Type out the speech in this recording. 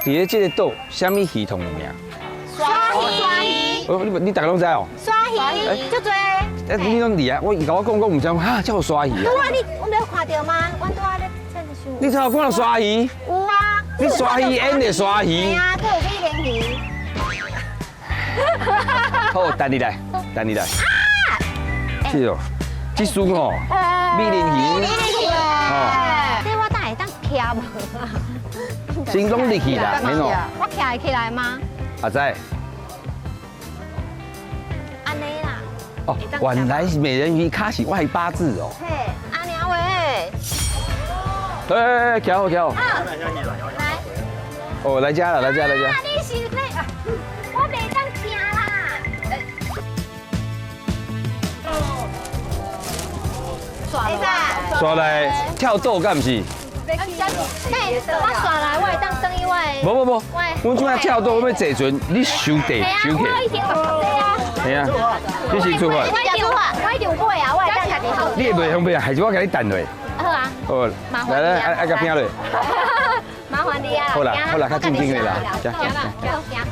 佇咧這個島，啥物魚上有名？鯊魚，哦，你逐家攏知哦？鯊魚，足濟。欸，你攏佇啊？我伊共我講講，毋知哈，這有鯊魚啊？拄啊，你我沒有看著嗎？阮拄仔咧趁想。你頭看著鯊魚？有啊。你鯊魚演的鯊魚？對啊，閣有美人魚。好，等你來，等你來。是哦，這束吼，美人魚。美人魚。哦。這我等會當徛無啊？先攏入去啦，免哦。我徛會起來嗎？阿仔。按呢啦。哦，原來是美人魚跤是我的八字哦。嘿，阿娘喂。哎，徛好徛好。來。哦，來遮啦，來遮來遮。你是咧？我袂當行啦。刷刷來跳島敢毋是？對，我刷來，我會當轉去我的。無無無，阮這擺跳島，我欲坐船，你收地收起。我已經對啊。係啊，你先出發。我已經我已經有買啊，我會當家己好。你會袂方便，還是我共你等落？好啊。好，來來，愛愛共拼落。麻煩你啊。好啦好啦，較正經的啦。行啦，行行。